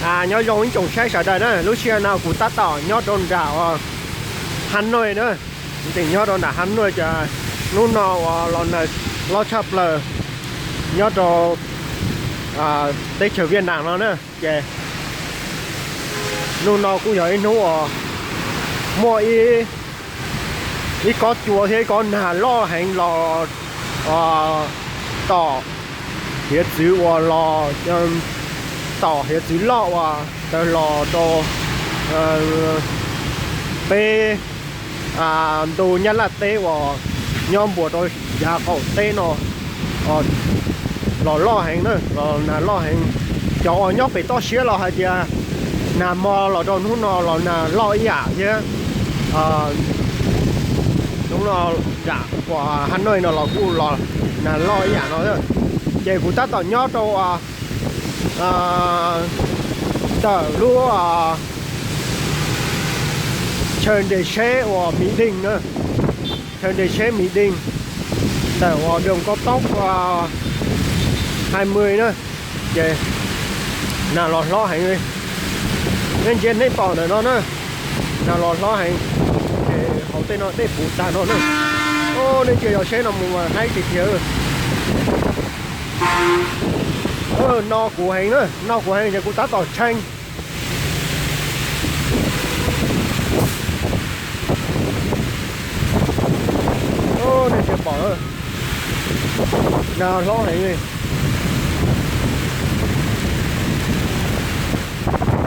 Nyob zoo ib tsoom saib sawv daws na, lub sij hawm no kuv tab tom nyob rau nram Hanoi na, tseem nyob rau nram Hanoi ces hnub no uas los nag hlob tshaj plaws nyob rau teb chaws Viaj Nam no na. Ces hnub no kuj yog ib hnub uas muaj ib, ib kob cua thiab ib kob nag loj heev los tom hiav txwv uas los, tom hiav txwv loj uas tawm los rau peb ntu Nyab Laj teb uas nyob npuas rau yav qaum teb no los loj heev na, los nag loj heev. Cov uas nyob pem toj siab los hais tias nag hmo los rau hnub no los nag loj ib yam thiab. Hnub no yam uas Hanoi no los kuj los nag loj ib yam no. Ces kuv tab tom nyob rau ntawm lub chaw nres tsheb uas Mỹ Đình na, chaw nres tsheb Mỹ Đình, ntawm uas đường cao tốc hai mươi na. Ces nag los hlob heev li, nej ntsia nej pom ntawm no na, nag los hlob heev. Ces hauv tej no dej puv tag no na. Nej ntsia yog seb no mus mas haib tiag tiag. No kuv heev na, no kuv heev ces kuv tab tom tshee. Nej ntsia pom, nag hlob heev li.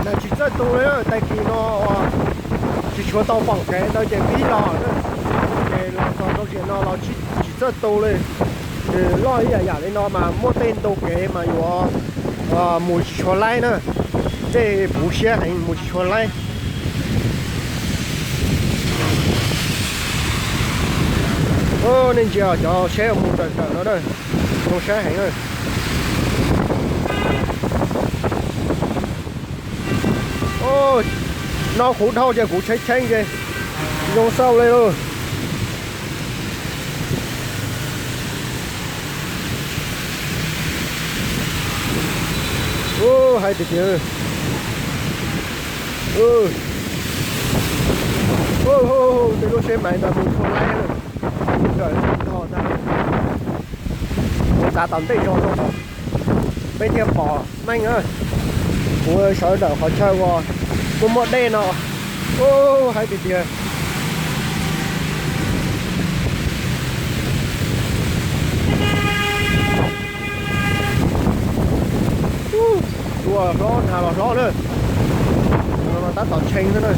Nag tsis txawj tu li, tag kis no tsis tshua tau pom kev ntawd ces pib los na. Ces los txog rau tiam no los tsis txawj tu li. Nws loj ib yam yam li no mas muaj tej ntu kev mas yuav mus tsis tshua laib na, dej puv siab heev mus tsis tshua laib. Nej ntsia cov tsheb mus rawm rawm no na, zoo saib heev na. No kuv dhau ces kuv tshee tshee ces zoo xauj li lauj. Haib tiag tiag. Tej lub tsheb maiv ntawd mus tshua laib, kawm tag, mus txav tom ntej zog no peb thiaj pom meej. Kuv sawv ntawm qhov chaw uas muaj muaj dej no, haib tiag tiag. Ua hlob, nag los hlob na, no tab tom tshee xwb na.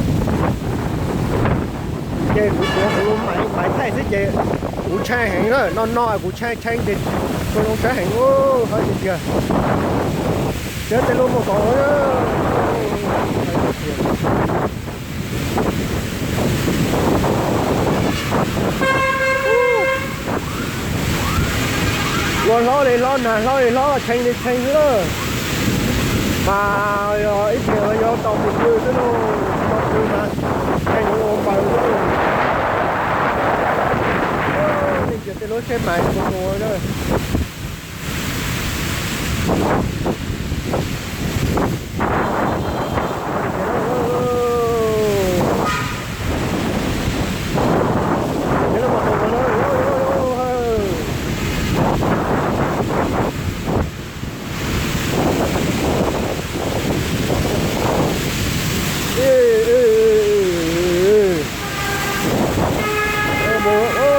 Ces kuv tuav kuv maiv thaij xwb ces kuv tshee heev na, no no kuv tshee tshee ces tshua zoo saib heev, haib tiag tiag. Cov tej lub mus tod, ua hlob li hlob, nag hlob li hlob, tshee li tshee xwb na. Mas yog ib pliag yuav tau mus pw xwb lauj, tsis tau pw mas tshee ua npaws xwb. Nej ntsia tej lub tsheb maiv mus tua na.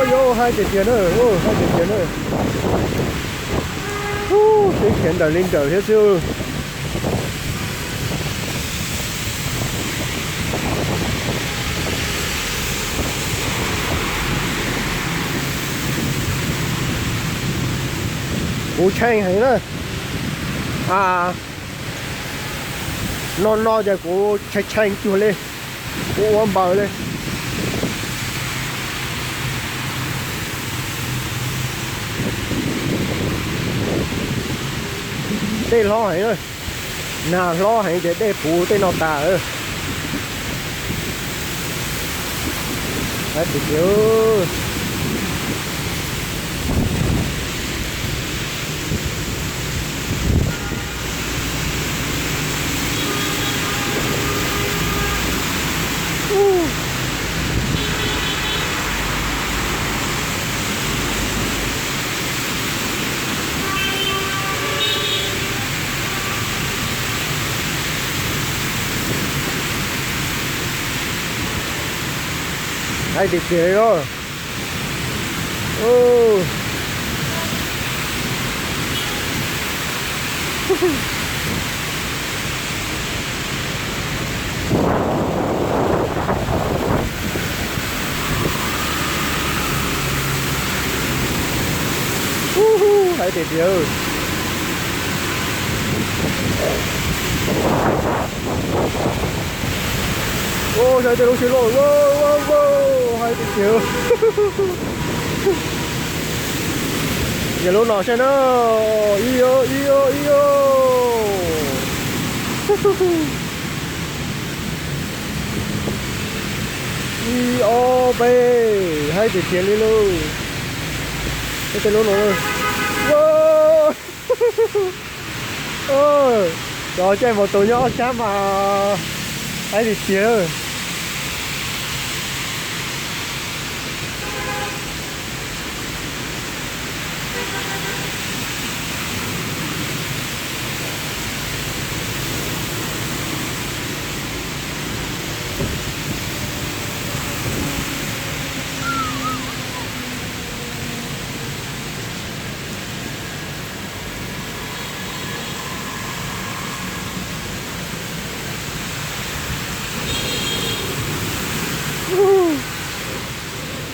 Yog haib tiag tiag na, haib tiag tiag na. Teb chaws ntawm li ntawm thiab xwb. Kuv tshee heev na. No no ces kuv tshee tshee cuag li, kuv ua npaws li. Dej hlob heev, nag hlob heev ces dej puv tej no tas. Tiag tiag. Haib tiag tiag li os. Haib tiag tiag. Ua, saib tej lub siab loj, haib tiag tiag. Yog lub no saib na, ib, ib, ib. Ib ob peb, haib tiag tiag li lauj. Tej lub no, cov caij mus tus nyob ob sab mas haib tiag tiag.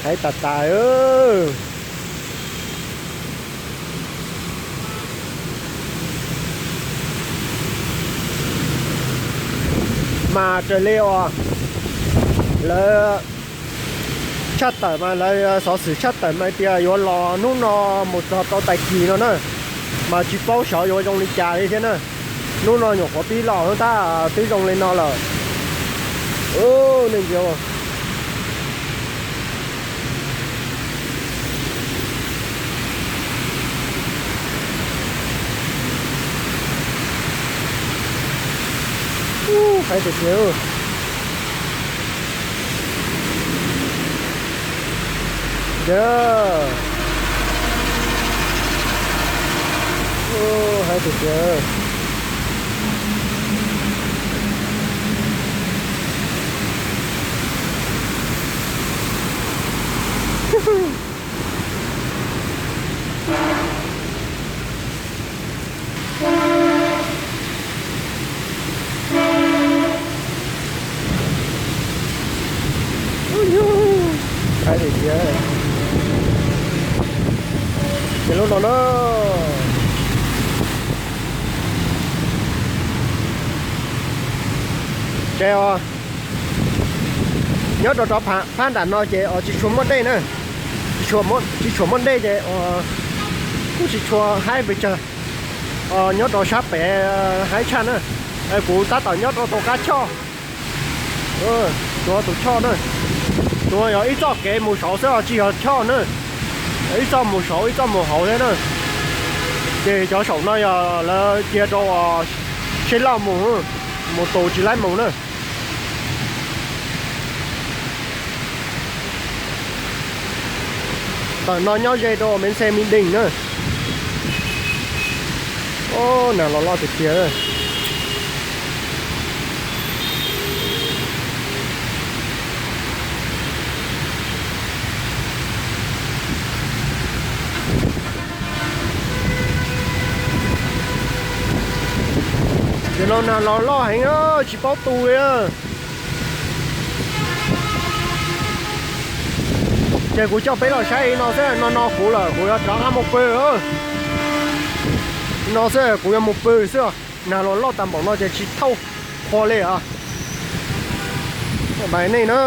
Haib tas tas. Mas raws li uas lawv tshaj tawm mas lawv xov xwm tshaj tawm mas tias yuav los hnub no mus txog rau tag kis no na, mas tsis paub xyov yuav zoo li cas li thiab na. Hnub no nyuam qhuav pib los tab twb zoo li no lawm. Nej ntsia, haib tiag tiag. Haib tiag tiag. Haib tiag tiag. Ces lub no na, ces nyob rau rov phab nram no ces tsis tshua muaj dej na, tsis tshua muaj dej ces kuj tsis tshua haib pes tsawg. Nyob rau sab pem haib tshaj na. Kuv tab tom nyob rau tus qab choj, tsuav tus choj na, tsuav yog ib txoj kev mus saud xwb os tsis yog choj na, ib txoj mus saud ib txoj mus hauv thiab na. Ces cov saum no yog lawv cia rau seb loj mus, mus tus tsis laib mus na. Tam no nyob ze rau me xe me dees na. Nag los loj tiag tiag. Ces los nag los loj heev tsis paub tu li. Ces kuv coj peb los saib no xwb, no no kuv lawm kuv yuav rov qab mus pw. No xwb kuv yuav mus pw xwb, nag los loj tas npaum no ces tsis thauj qhua li os. Bye nej na.